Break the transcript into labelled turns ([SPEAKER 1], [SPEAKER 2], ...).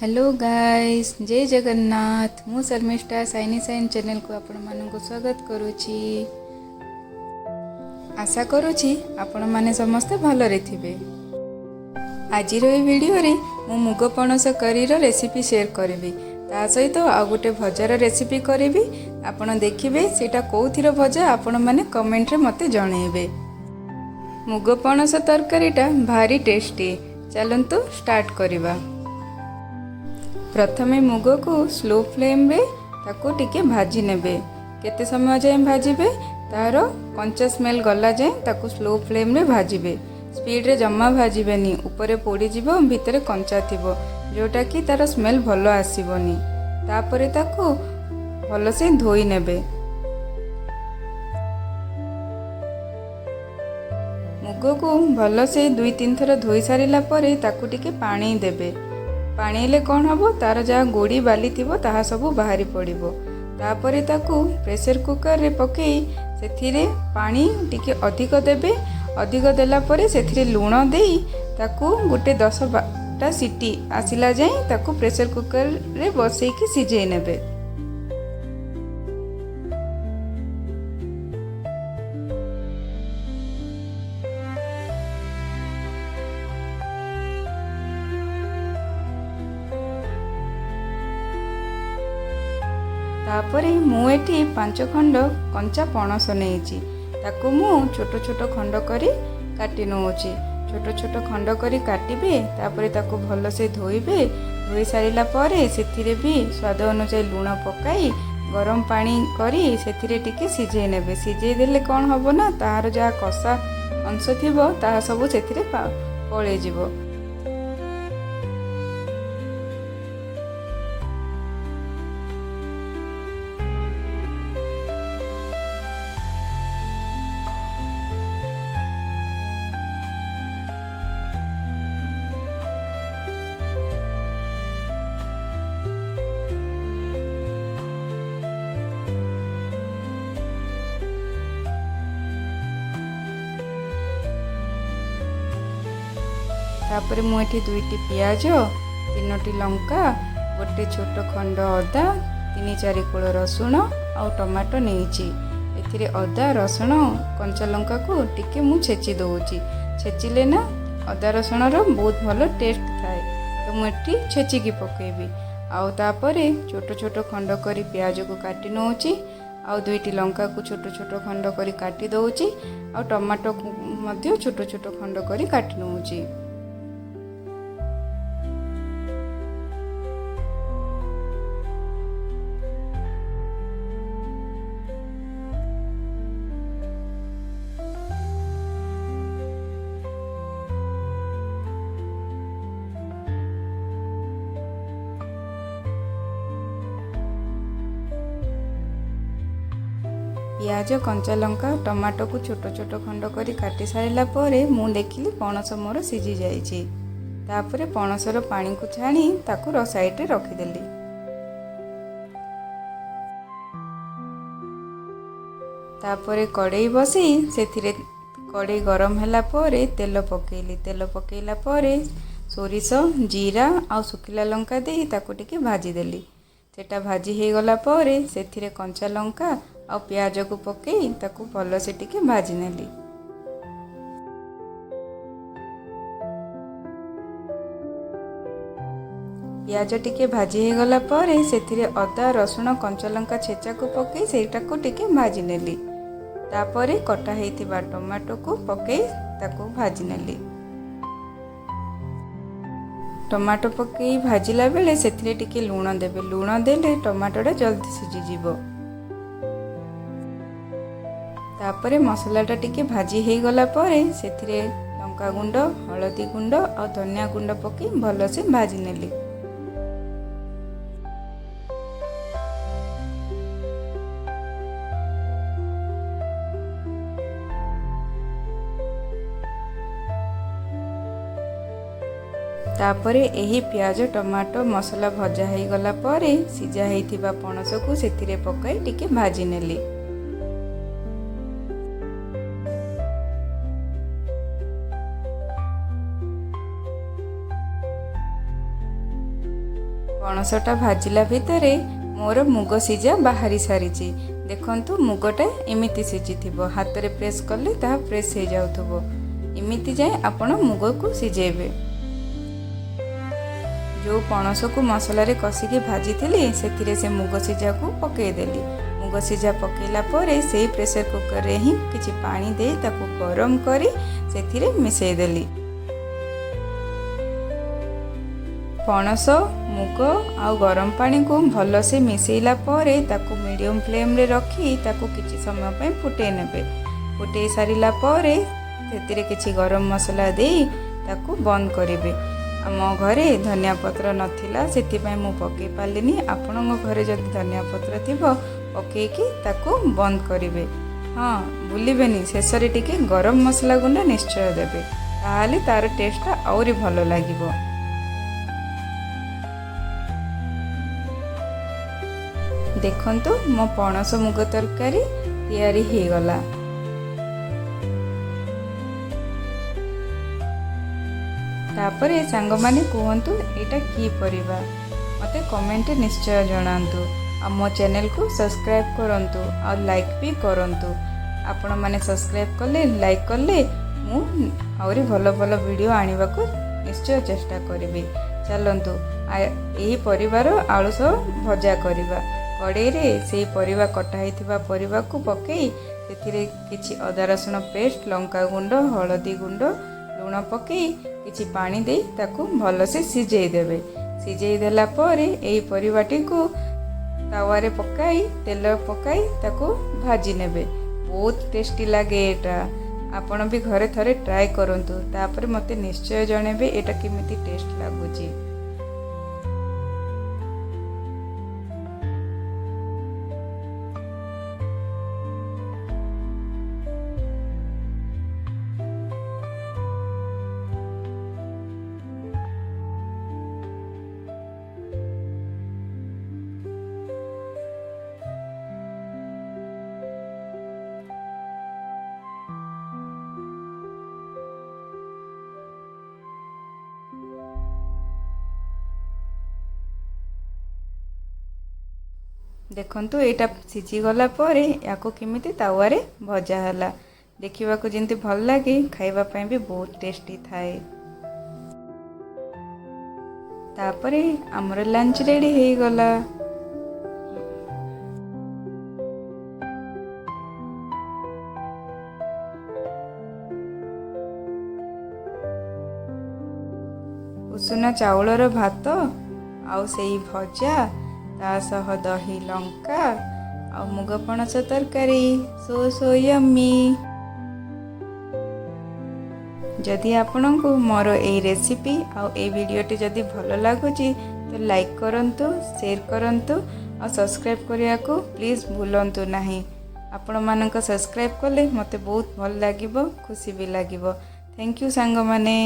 [SPEAKER 1] Hello guys, ଜୟ ଜଗନ୍ନାଥ। ମୁଁ Sharmistha, Saini sign ଚ୍ୟାନେଲକୁ ଆପଣମାନଙ୍କୁ ସ୍ୱାଗତ କରୁଛି। ଆଶା କରୁଛି ଆପଣମାନେ ସମସ୍ତେ ଭଲରେ ଥିବେ। ଆଜିର ଏହି ଭିଡ଼ିଓରେ ମୁଁ ମୁଗ ପଣସ କରିର ରେସିପି ସେୟାର କରିବି। ତା ସହିତ ଆଉ ଗୋଟେ ଭଜାର ରେସିପି କରିବି। ଆପଣ ଦେଖିବେ ସେଇଟା କେଉଁଥିର ଭଜା, ଆପଣମାନେ କମେଣ୍ଟରେ ମୋତେ ଜଣାଇବେ। ମୁଗ ପଣସ ତରକାରୀଟା ଭାରି ଟେଷ୍ଟି। ଚାଲନ୍ତୁ ଷ୍ଟାର୍ଟ କରିବା। ପ୍ରଥମେ ମୁଗକୁ ସ୍ଲୋ ଫ୍ଲେମ୍ରେ ତାକୁ ଟିକେ ଭାଜି ନେବେ। କେତେ ସମୟ ଯାଏଁ ଭାଜିବେ? ତାର କଞ୍ଚା ସ୍ମେଲ୍ ଗଲା ଯାଏଁ ତାକୁ ସ୍ଲୋ ଫ୍ଲେମ୍ରେ ଭାଜିବେ। ସ୍ପିଡ଼ରେ ଜମା ଭାଜିବେନି, ଉପରେ ପୋଡ଼ିଯିବ, ଭିତରେ କଞ୍ଚା ଥିବ, ଯେଉଁଟାକି ତାର ସ୍ମେଲ୍ ଭଲ ଆସିବନି। ତାପରେ ତାକୁ ଭଲସେ ଧୋଇ ନେବେ। ମୁଗକୁ ଭଲସେ 2-3 ଥର ଧୋଇ ସାରିଲା ପରେ ତାକୁ ଟିକେ ପାଣି ଦେବେ। ପାଣିଲେ କ'ଣ ହେବ? ତାର ଯାହା ଗୋଡ଼ି ବାଲି ଥିବ, ତାହା ସବୁ ବାହାରି ପଡ଼ିବ। ତାପରେ ତାକୁ ପ୍ରେସର କୁକରରେ ପକାଇ ସେଥିରେ ପାଣି ଟିକେ ଅଧିକ ଦେବେ। ଅଧିକ ଦେଲା ପରେ ସେଥିରେ ଲୁଣ ଦେଇ ତାକୁ ଗୋଟେ 10-12ଟା ସିଟି ଆସିଲା ଯାଏଁ ତାକୁ ପ୍ରେସର କୁକରରେ ବସେଇକି ସିଝେଇ ନେବେ। ତାପରେ ମୁଁ ଏଠି 5 ଖଣ୍ଡ କଞ୍ଚା ପଣସ ନେଇଛି। ତାକୁ ମୁଁ ଛୋଟ ଛୋଟ ଖଣ୍ଡ କରି କାଟି ନେଉଛି। ଛୋଟ ଛୋଟ ଖଣ୍ଡ କରି କାଟିବେ, ତାପରେ ତାକୁ ଭଲସେ ଧୋଇବେ। ଧୋଇ ସାରିଲା ପରେ ସେଥିରେ ବି ସ୍ୱାଦ ଅନୁଯାୟୀ ଲୁଣ ପକାଇ ଗରମ ପାଣି କରି ସେଥିରେ ଟିକେ ସିଝେଇ ନେବେ। ସିଝେଇ ଦେଲେ କ'ଣ ହେବ ନା, ତାହାର ଯାହା କଷା ଅଂଶ ଥିବ, ତାହା ସବୁ ସେଥିରେ ପଳେଇଯିବ। ତାପରେ ମୁଁ ଏଠି ଦୁଇଟି ପିଆଜ, ତିନୋଟି ଲଙ୍କା, ଗୋଟେ ଛୋଟ ଖଣ୍ଡ ଅଦା, 3-4 କୋଳ ରସୁଣ ଆଉ ଟମାଟୋ ନେଇଛି। ଏଥିରେ ଅଦା, ରସୁଣ, କଞ୍ଚା ଲଙ୍କାକୁ ଟିକେ ମୁଁ ଛେଚି ଦେଉଛି। ଛେଚିଲେ ନା ଅଦା ରସୁଣର ବହୁତ ଭଲ ଟେଷ୍ଟ ଥାଏ, ତ ମୁଁ ଏଠି ଛେଚିକି ପକାଇବି। ଆଉ ତାପରେ ଛୋଟ ଛୋଟ ଖଣ୍ଡ କରି ପିଆଜକୁ କାଟି ନେଉଛି, ଆଉ ଦୁଇଟି ଲଙ୍କାକୁ ଛୋଟ ଛୋଟ ଖଣ୍ଡ କରି କାଟି ଦେଉଛି, ଆଉ ଟମାଟୋକୁ ମଧ୍ୟ ଛୋଟ ଛୋଟ ଖଣ୍ଡ କରି କାଟି ନେଉଛି। ପିଆଜ, କଞ୍ଚା ଲଙ୍କା, ଟମାଟୋକୁ ଛୋଟ ଛୋଟ ଖଣ୍ଡ କରି କାଟି ସାରିଲା ପରେ ମୁଁ ଦେଖିଲି ପଣସ ମୋର ସିଝି ଯାଇଛି। ତାପରେ ପଣସର ପାଣିକୁ ଛାଣି ତାକୁ ସାଇଡ଼ରେ ରଖିଦେଲି। ତାପରେ କଡ଼େଇ ବସେଇ ସେଥିରେ କଡ଼େଇ ଗରମ ହେଲା ପରେ ତେଲ ପକାଇଲି। ତେଲ ପକାଇଲା ପରେ ସୋରିଷ, ଜିରା ଆଉ ଶୁଖିଲା ଲଙ୍କା ଦେଇ ତାକୁ ଟିକେ ଭାଜିଦେଲି। ସେଟା ଭାଜି ହେଇଗଲା ପରେ ସେଥିରେ କଞ୍ଚା ଲଙ୍କା ଆଉ ପିଆଜକୁ ପକାଇ ତାକୁ ଭଲସେ ଟିକେ ଭାଜି ନେଲି। ପିଆଜ ଟିକେ ଭାଜି ହେଇଗଲା ପରେ ସେଥିରେ ଅଦା, ରସୁଣ, କଞ୍ଚା ଲଙ୍କା ଛେଚାକୁ ପକାଇ ସେଇଟାକୁ ଟିକେ ଭାଜି ନେଲି। ତାପରେ କଟା ହେଇଥିବା ଟମାଟୋକୁ ପକାଇ ତାକୁ ଭାଜି ନେଲି। ଟମାଟୋ ପକାଇ ଭାଜିଲା ବେଳେ ସେଥିରେ ଟିକେ ଲୁଣ ଦେବେ। ଲୁଣ ଦେଲେ ଟମାଟୋଟା ଜଲ୍ଦି ସିଝିଯିବ। ତାପରେ ମସଲାଟା ଟିକେ ଭାଜି ହେଇଗଲା ପରେ ସେଥିରେ ଲଙ୍କା ଗୁଣ୍ଡ, ହଳଦୀ ଗୁଣ୍ଡ ଆଉ ଧନିଆ ଗୁଣ୍ଡ ପକାଇ ଭଲସେ ଭାଜି ନେଲି। ତାପରେ ଏହି ପିଆଜ, ଟମାଟୋ, ମସଲା ଭଜା ହେଇଗଲା ପରେ ସିଝା ହେଇଥିବା ପଣସକୁ ସେଥିରେ ପକାଇ ଟିକେ ଭାଜି ନେଲି। ପଣସଟା ଭାଜିଲା ଭିତରେ ମୋର ମୁଗ ସିଝା ବାହାରି ସାରିଛି। ଦେଖନ୍ତୁ, ମୁଗଟା ଏମିତି ସିଝିଥିବ, ହାତରେ ପ୍ରେସ୍ କଲେ ତାହା ପ୍ରେସ୍ ହେଇଯାଉଥିବ। ଏମିତି ଯାଏ ଆପଣ ମୁଗକୁ ସିଝେଇବେ। ଯେଉଁ ପଣସକୁ ମସଲାରେ କଷିକି ଭାଜିଥିଲି, ସେଥିରେ ସେ ମୁଗ ସିଝାକୁ ପକାଇଦେଲି। ମୁଗ ସିଝା ପକାଇଲା ପରେ ସେଇ ପ୍ରେସର କୁକରରେ ହିଁ କିଛି ପାଣି ଦେଇ ତାକୁ ଗରମ କରି ସେଥିରେ ମିଶାଇ ଦେଲି। ପଣସ, ମୁଗ ଆଉ ଗରମ ପାଣିକୁ ଭଲସେ ମିଶାଇଲା ପରେ ତାକୁ ମିଡ଼ିୟମ୍ ଫ୍ଲେମ୍ରେ ରଖି ତାକୁ କିଛି ସମୟ ପାଇଁ ଫୁଟେଇ ନେବେ। ଫୁଟେଇ ସାରିଲା ପରେ ସେଥିରେ କିଛି ଗରମ ମସଲା ଦେଇ ତାକୁ ବନ୍ଦ କରିବେ। ଆମ ଘରେ ଧନିଆ ପତ୍ର ନଥିଲା, ସେଥିପାଇଁ ମୁଁ ପକାଇ ପାରିଲିନି। ଆପଣଙ୍କ ଘରେ ଯଦି ଧନିଆ ପତ୍ର ଥିବ, ପକାଇକି ତାକୁ ବନ୍ଦ କରିବେ। ହଁ, ଭୁଲିବେନି, ଶେଷରେ ଟିକେ ଗରମ ମସଲା ଗୁଣ୍ଡ ନିଶ୍ଚୟ ଦେବେ, ତାହେଲେ ତା'ର ଟେଷ୍ଟଟା ଆହୁରି ଭଲ ଲାଗିବ। ଦେଖନ୍ତୁ, ମୋ ପଣସ ମୁଗ ତରକାରୀ ତିଆରି ହେଇଗଲା। ତାପରେ ସାଙ୍ଗମାନେ କୁହନ୍ତୁ, ଏଇଟା କି ପରିବା? ମୋତେ କମେଣ୍ଟରେ ନିଶ୍ଚୟ ଜଣାନ୍ତୁ। ଆଉ ମୋ ଚ୍ୟାନେଲକୁ ସବସ୍କ୍ରାଇବ୍ କରନ୍ତୁ ଆଉ ଲାଇକ୍ ବି କରନ୍ତୁ। ଆପଣମାନେ ସବସ୍କ୍ରାଇବ୍ କଲେ, ଲାଇକ୍ କଲେ ମୁଁ ଆହୁରି ଭଲ ଭଲ ଭିଡ଼ିଓ ଆଣିବାକୁ ନିଶ୍ଚୟ ଚେଷ୍ଟା କରିବି। ଚାଲନ୍ତୁ, ଏହି ପରିବାର ଆଳୁ ସହ ଭଜା କରିବା। କଡ଼େଇରେ ସେଇ ପରିବା, କଟା ହେଇଥିବା ପରିବାକୁ ପକାଇ ସେଥିରେ କିଛି ଅଦା ରସୁଣ ପେଷ୍ଟ, ଲଙ୍କା ଗୁଣ୍ଡ, ହଳଦୀ ଗୁଣ୍ଡ, ଲୁଣ ପକାଇ କିଛି ପାଣି ଦେଇ ତାକୁ ଭଲସେ ସିଝେଇ ଦେବେ। ସିଝେଇ ଦେଲା ପରେ ଏହି ପରିବାଟିକୁ ତାୱାରେ ପକାଇ, ତେଲ ପକାଇ ତାକୁ ଭାଜି ନେବେ। ବହୁତ ଟେଷ୍ଟି ଲାଗେ ଏଇଟା। ଆପଣ ବି ଘରେ ଥରେ ଟ୍ରାଏ କରନ୍ତୁ, ତାପରେ ମୋତେ ନିଶ୍ଚୟ ଜଣେଇବେ ଏଇଟା କେମିତି ଟେଷ୍ଟ ଲାଗୁଛି। ଦେଖନ୍ତୁ, ଏଇଟା ସିଝିଗଲା ପରେ ୟାକୁ କେମିତି ତାୱାରେ ଭଜା ହେଲା। ଦେଖିବାକୁ ଯେମିତି ଭଲ ଲାଗେ, ଖାଇବା ପାଇଁ ବି ବହୁତ ଟେଷ୍ଟି ଥାଏ। ତାପରେ ଆମର ଲଞ୍ଚ ରେଡ଼ି ହେଇଗଲା। ଉଷୁନା ଚାଉଳର ଭାତ ଆଉ ସେଇ ଭଜା, ତା ସହ ଦହି ଲଙ୍କା ଆଉ ମୁଗ ପଣସ ତରକାରୀ। So so yummy. ଯଦି ଆପଣଙ୍କୁ ମୋର ଏଇ ରେସିପି ଆଉ ଏଇ ଭିଡ଼ିଓଟି ଯଦି ଭଲ ଲାଗୁଛି, ତ ଲାଇକ୍ କରନ୍ତୁ, ସେୟାର କରନ୍ତୁ ଆଉ ସବସ୍କ୍ରାଇବ୍ କରିବାକୁ ପ୍ଲିଜ୍ ଭୁଲନ୍ତୁ ନାହିଁ। ଆପଣମାନଙ୍କ ସବସ୍କ୍ରାଇବ୍ କଲେ ମୋତେ ବହୁତ ଭଲ ଲାଗିବ, ଖୁସି ବି ଲାଗିବ। Thank you ସାଙ୍ଗମାନେ।